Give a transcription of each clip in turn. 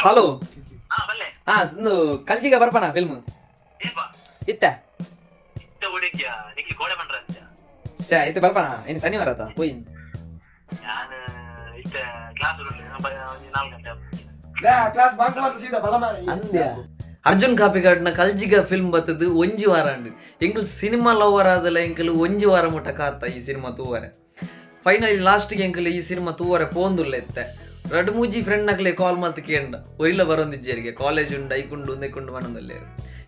Hello. ಹಾ, ಇಂದು ಕಲ್ಜಿಗ ಬರ್ಪಣ film ಇತ್ತ? ಶ್ಯಾ, ಇತ್ತೆ ಬರ್ಪಣ. ಇನ್ನು ಶನಿವಾರ ಆತ ಪೋಯಿ. ಕ್ಲಾಸ್ ಬಂಕ್ ಮಾತ್ರ ಸೀದಾ ಬಲ ಮಾರ. ಅಂದ್ಯ, ಅರ್ಜುನ್ ಕಾಪಿಕಾಡ್ನ ಕಲ್ಜಿಗ ಫಿಲ್ಮ್ ಬತ್ತದು ಒಂಜಿ ವಾರ ಅಂಡು. ಎಂಕಲ್ ಸಿನಿಮಾ ಲವರ್ ಆದಲ್ಲ, ಎಂಕಲ್ ಒಂಜಿ ವಾರ ಮುಟ್ಟ ಕಾತ ಈ ಸಿನಿಮಾ ತೂವರೆ. ಫೈನಲಿ ಲಾಸ್ಟ್ಗೆ ಎಂಕಲ್ ಈ ಸಿನಿಮಾ ತೂವರೆ ಪೋಂದುಲ್ಲ ಇತ್ತೆ. ರಡ್ಡ್ ಮೂಜಿ ಫ್ರೆಂಡ್ ನಕ್ಲೆ ಕಾಲ್ ಮಲ್ತ್ ಕೇಂಡ, ಒರಿಲ ಬರೊಂದಿಜ್ಜೆರಿಗೆ, ಕಾಲೇಜ್ ಉಂಡು, ಐಕುಂಡು, ಉಂದೆಕುಂಡು ಪನೊಂದುಲ್ಲೆರ್.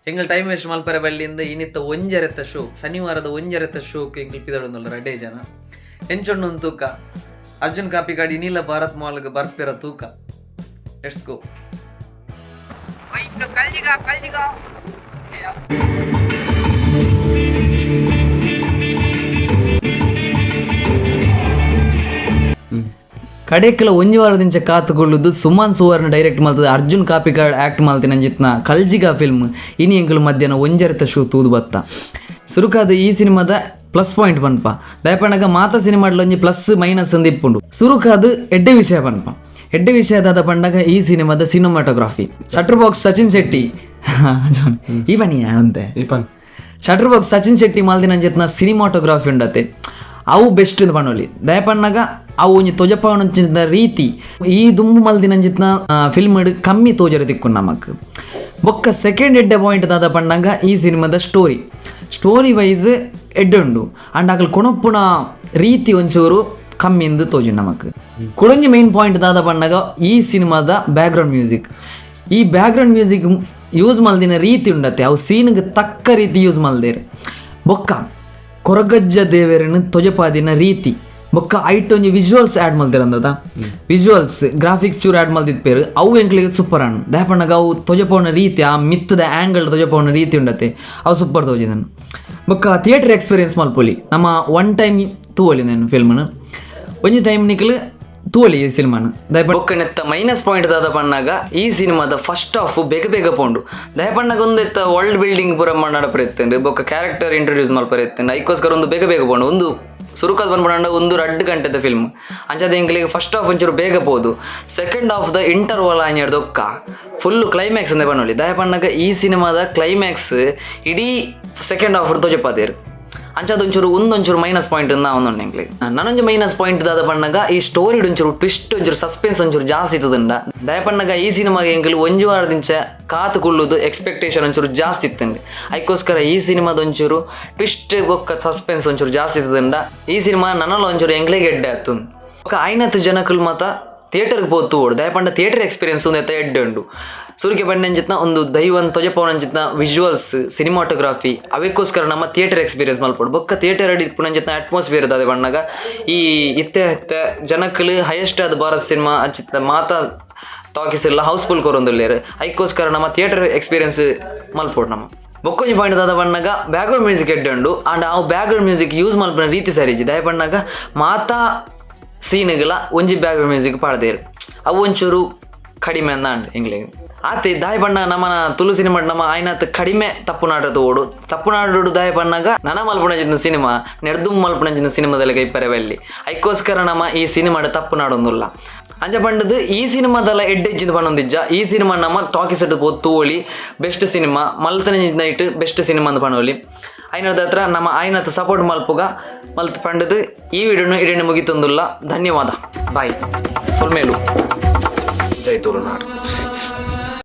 ಎಂಕಲ್ ಟೈಮ್ ವೇಸ್ಟ್ ಮಲ್ಪರೆ ಬಲ್ಲಿಂದ ಇನಿತ್ತ ಒಂಜರೆತ್ತ ಶೋ, ಶನಿವಾರದ ಒಂಜರೆತ್ತ ಶೋಕ್ ಎಂಕಲ್ ಪಿದಡೊಂದುಲ್ಲ ರಡ್ಡೇ ಜನ. ಎಂಚೊಂಡು ತೂಕ. ಅರ್ಜುನ್ ಕಾಪಿಕಾಡ್ ಇನಿಲ ಭಾರತ್ ಮಾಲ್ಗ್ ಬರ್ಪೆರ ತೂಕ. Let's go. ಕಲ್ಜಿಗ ಕಲ್ಜಿಗ. ಕಡೆಕ್ಲ ಒಂಜಿ ವಾರದಿಂಚ ಕಾತುಕೊಳ್ಳುದು ಸುಮನ್ ಸುವರ್ಣ ಡೈರೆಕ್ಟ್ ಮಲ್ತದ, ಅರ್ಜುನ್ ಕಾಪಿಕಾಡ್ ಆಕ್ಟ್ ಮಲ್ತಿನ ಅಂಚಿತ್ನ ಕಲ್ಜಿಗ ಫಿಲ್ಮ್ ಇನಿ ಎಂಕುಲು ಮಧ್ಯಾಹ್ನ ಒಂಜರೆತ ಶೋ ತೂದು ಬತ್ತ. ಸುರುಕಾದ ಈ ಸಿನಿಮಾದ ಪ್ಲಸ್ ಪಾಯಿಂಟ್ ಪನ್ಪ. ದಯಪಣಗ ಮಾತ ಸಿನಿಮಾಡ್ಲ ಒಂಜಿ ಪ್ಲಸ್ ಮೈನಸ್ ಅಂದ್ ಇಪ್ಪುಂಡು. ಸುರುಕಾದ ಎಡ್ಡೆ ವಿಷಯ ಪನ್ಪ. ಎಡ್ಡೆ ವಿಷಯ ದಾದ ಪಂಡಗ ಈ ಸಿನಿಮಾದ cinematography. Shutter box Sachin Shetty ಈ ಬನ್ನಿ ಅಂತೆ. ಈ ಪನ್. ಶಟರ್ ಬಾಕ್ಸ್ ಸಚಿನ್ ಶೆಟ್ಟಿ ಮಲ್ದಿನ ಅಂಚಿತ್ನ ಸಿನಿಮಾಟೋಗ್ರಫಿ ಉಂಡತೆ, ಅವು ಬೆಸ್ಟ್ ಪನೊಲಿ. ದಯಪಣ್ಣಗ ಅವು ಒಂಜಿ ತೊಜಪಾವನಂಚಿನ ರೀತಿ ಈ ದುಂಬು ಮಲ್ದಿನಂಚಿತ್ನ ಫಿಲ್ಮ್ ಕಮ್ಮಿ ತೋಜರೆ ತಿಕ್ಕು ನಮಕ್. ಬೊಕ್ಕ ಸೆಕೆಂಡ್ ಎಡ್ಡೆ ಪಾಯಿಂಟ್ ದಾದ ಪಣ್ಣಗ ಈ ಸಿನಿಮಾದ ಸ್ಟೋರಿ. ಸ್ಟೋರಿ ವೈಸ್ ಎಡ್ಡೆ ಉಂಡು. ಅಂಡ್ ಅಕಲ್ ಕೊಣಪ್ಪುನ ರೀತಿ ಒಂಚೂರು ಕಮ್ಮಿಂದು ತೋಜು ನಮಕ್. ಕುಡೊಂಜಿ ಮೈನ್ ಪಾಯಿಂಟ್ ದಾದ ಪಣ್ಣಗ ಈ ಸಿನಿಮಾದ ಬ್ಯಾಕ್ಗ್ರೌಂಡ್ ಮ್ಯೂಸಿಕ್. ಈ ಬ್ಯಾಕ್ಗ್ರೌಂಡ್ ಮ್ಯೂಸಿಕ್ ಯೂಸ್ ಮಲ್ದಿನ ರೀತಿ ಉಂಡತೆ, ಅವು ಸೀನ್ಗೆ ತಕ್ಕ ರೀತಿ ಯೂಸ್ ಮಲ್ದೇರು. ಬೊಕ್ಕ ಕೊರಗಜ್ಜ ದೇವೆರನ್ನು ತೊಜಪಾದಿನ ರೀತಿ, ಬೊಕ್ಕ ಐಟ್ ಒಂಜಿ ವಿಜುವಲ್ಸ್ ಆ್ಯಡ್ ಮಲ್ದಿರಂದದ, ವಿಜುವಲ್ಸ್ ಗ್ರಾಫಿಕ್ಸ್ ಚೂರು ಆ್ಯಡ್ ಮಲ್ದಿತ್ಪೇರು, ಅವು ಎಂಕ್ಲಿಗೆ ಸೂಪರ್ ಆಣ್. ದಯಪಣ್ಣಗ ಅವು ತೊಜಪವನ ರೀತಿ, ಆ ಮಿತ್ತದ ಆ್ಯಂಗಲ್ ತೊಜಪವನ ರೀತಿ ಉಂಡತೆ, ಅವು ಸೂಪರ್ ತೋಜಿದನು. ಬೊಕ್ಕ ಥಿಯೇಟರ್ ಎಕ್ಸ್ಪೀರಿಯನ್ಸ್ ಮಲ್ಪೊಲಿ. ನಮ್ಮ ಒನ್ ಟೈಮ್ ತೂವೊಲಿ ನಾನು ಫಿಲ್ಮ್ನ, ಒಂಜಿ ಟೈಮ್ ನಿಕ್ಲು ತೂವೊಲಿ ಈ ಸಿನಿಮಾನ. ಬೊಕ್ಕ ನೆತ್ತ ಮೈನಸ್ ಪಾಯಿಂಟ್ ದಾದ ಪಣ್ಣಾಗ ಈ ಸಿನಿಮಾದ ಫಸ್ಟ್ ಹಾಫ್ ಬೇಗ ಬೇಗ ಪೋಂಡು. ದಯಪಣ್ಣಗ ಒಂದು ಎತ್ತ ವರ್ಲ್ಡ್ ಬಿಲ್ಡಿಂಗ್ ಪೂರ ನಡಪರ ಇತ್ತಂಡು, ಬೊಕ್ಕ ಕ್ಯಾರೆಕ್ಟರ್ ಇಂಟ್ರೊಡ್ಯೂಸ್ ಮಲ್ಪರ ಇತ್ತಂಡು. ಐಕೋಸ್ಕರ ಒಂದು ಬೇಗ ಬೇಗ ಪೋಂಡು. ಒಂದು ಸುರುಕದ ಬಂದ್ಬಿಡಂಡ ಒಂದು 2 ಗಂಟೆದ ಫಿಲ್ಮ್. ಅಂಚಾದ ಎಂಕ್ಲಿಗೆ ಫಸ್ಟ್ ಹಾಫ್ ಒಂಚೂರು ಬೇಗ ಪೋದು. ಸೆಕೆಂಡ್ ಹಾಫ್ the interval ಆಯ್ದೊಕ್ಕ ಫುಲ್ ಕ್ಲೈಮ್ಯಾಕ್ಸ್ ಅಂದೆ ಪನ್ನೊಲಿ. ದಯಪಣ್ಣಗ ಈ ಸಿನಿಮಾದ ಕ್ಲೈಮ್ಯಾಕ್ಸ್ ಇಡೀ ಸೆಕೆಂಡ್ ಹಾಫ್ ತೋಜಪಾದೇರು. ಅಂಚಾದ ಒಂಚೂರು ಒಂದೊಂಚೂರು ಮೈನಸ್ ಪಾಯಿಂಟ್ ಒಂದೊಂದು ಎಂಕ್ಲಿಗೆ. ನನೊಂಜಿ ಮೈನಸ್ ಪಾಯಿಂಟ್ ದಾದ ಪಣ್ಣಗ ಈ ಸ್ಟೋರಿ ಒಂಚೂರು ಟ್ವಿಸ್ಟ್, ಒಂಚೂರು ಸಸ್ಪೆನ್ಸ್ ಒಂಚೂರು ಜಾಸ್ತಿ ಇತ್ತದಂಡ. ದಯಪಣ್ಣಗ ಈ ಸಿನಿಮಾಗೆ ಎಂಕಲು ಒಂಜಿ ವಾರದಿಂಚ ಕಾತು ಕುಳ್ಳುದು ಎಕ್ಸ್ಪೆಕ್ಟೇಷನ್ ಒಂಚೂರು ಜಾಸ್ತಿ ಇತ್ತಂಡೆ. ಅದಕ್ಕೋಸ್ಕರ ಈ ಸಿನಿಮಾದ ಒಂಚೂರು ಟ್ವಿಸ್ಟ್ ಬೊಕ್ಕ ಸಸ್ಪೆನ್ಸ್ ಒಂಚೂರು ಜಾಸ್ತಿ ಇತ್ತದಂಡ. ಈ ಸಿನಿಮಾ ನನಲ ಒಂಚೂರು ಎಂಕ್ಲಿಗೆ ಎಡ್ಡೆ ಆತು. ಬೊಕ್ಕ ಐನತ್ತು ಜನಕುಲು ಮಾತ ಥಿಯೇಟರ್ಗೆ ಪೋತು ಓಡು. ದಯಪಂಡ ಥಿಯೇಟರ್ ಎಕ್ಸ್ಪೀರಿಯನ್ಸ್ ಒಂದು ಎತ್ತ ಎಡ್ಡೆ ಉಂಡು. ಸೂರ್ಯ ಬಂಡೆಂಚಿತ್ನ ಒಂದು ದೈವನ್ ತೊಜಪವನಂಚಿತ್ನ ವಿಜುವಲ್ಸ್, ಸಿನಿಮಾಟೋಗ್ರಫಿ, ಅವೆಕ್ಕೋಸ್ಕರ ನಮ್ಮ ಥಿಯೇಟರ್ ಎಕ್ಸ್ಪೀರಿಯನ್ಸ್ ಮಲ್ಪೊಡು. ಬೊಕ್ಕ ಥಿಯೇಟರ್ ಅಡಿ ಇಪ್ಪುನಂಚಿತ್ನ ಅಟ್ಮಾಸ್ಫಿಯರ್ ಅದೇ ಬಣ್ಣಗ ಈ ಇತ್ತೆ ಇತ್ತೆ ಜನಕ್ಕಲು ಹೈಯೆಸ್ಟ್ ಅದು ಭಾರತ್ ಸಿನಿಮಾ ಅಂಚಿತ್ನ ಮಾತಾ ಟಾಕೀಸ್ ಎಲ್ಲ ಹೌಸ್ಫುಲ್ ಕೊರೊಂದುಲ್ಲೇರು. ಐಕ್ಕೋಸ್ಕರ ನಮ್ಮ ಥಿಯೇಟರ್ ಎಕ್ಸ್ಪೀರಿಯನ್ಸ್ ಮಲ್ಪೊಡು ನಮ್ಮ. ಬೊಕ್ಕೊಂಜಿ ಪಾಯಿಂಟ್ ದಾದ ಬಣ್ಣಗ ಬ್ಯಾಕ್ಗ್ರೌಂಡ್ ಮ್ಯೂಸಿಕ್ ಎಡ್ಡೆ ಉಂಡು. ಆಂಡ್ ಅವು ಬ್ಯಾಕ್ಗ್ರೌಂಡ್ ಮ್ಯೂಸಿಕ್ ಯೂಸ್ ಮಲ್ಪುನ ರೀತಿ ಸರಿಜಿ. ದಯಪಣ್ಣಗ ಮಾತಾ ಸೀನ್ಗಳ ಒಂಜಿ ಬ್ಯಾಕ್ಗ್ರೌಂಡ್ ಮ್ಯೂಸಿಕ್ ಪಾಡ್ದೇರು, ಅವು ಒಂಚೂರು ಕಡಿಮೆ ಅಂದ ಎಂಗ್ಲಿಗೆ ಆತೆ. ದಾಯ ಬಣ್ಣ ನಮ್ಮನ ತುಳು ಸಿನಿಮಾ ನಮ್ಮ ಆಯ್ನಾತ್ ಕಡಿಮೆ ತಪ್ಪು ನಾಡದ ಓಡು. ತಪ್ಪು ನಾಡು ದಾಯ ಬಣ್ಣಗ ನನ ಮಲ್ಪುಣಂಚಿನ ಸಿನಿಮಾ ನೆಡ್ದು ಮಲ್ಪುಣಂಚಿನ ಸಿನಿಮಾದಲ್ಲಿ ಕೈಪರೆ ಬಲ್ಲಿ. ಐಕ್ಕೋಸ್ಕರ ನಮ್ಮ ಈ ಸಿನಿಮಾಡ ತಪ್ಪು ನಾಡೊಂದುಲ್ಲ. ಅಂಚ ಪಂಡದು ಈ ಸಿನಿಮಾದಲ್ಲ ಎಡ್ಡೆಜ್ಜಿಂದ ಪನ್ನೊಂದಿಜ್ಜ. ಈ ಸಿನಿಮಾ ನಮ್ಮ ಟಾಕೀಸ್ ತೂವೊಲಿ, ಬೆಸ್ಟ್ ಸಿನಿಮಾ ಮಲ್ತನಂಜಿನ ಇಟ್ಟು ಬೆಸ್ಟ್ ಸಿನಿಮಾ ಅಂತ ಪನೊಲಿ. ಐನದ ಹತ್ರ ನಮ್ಮ ಆಯ್ನತ್ ಸಪೋರ್ಟ್ ಮಲ್ಪುಗ ಮಲ್ತ್ ಪಂಡದು ಈ ವಿಡಿಯೋನು ಇಡೀ ಮುಗಿತೊಂದುಲ್ಲ. ಧನ್ಯವಾದ, ಬಾಯ್, ಸೊಲ್ಮೇಲು. ಜೈ ತುಳುನಾಡು.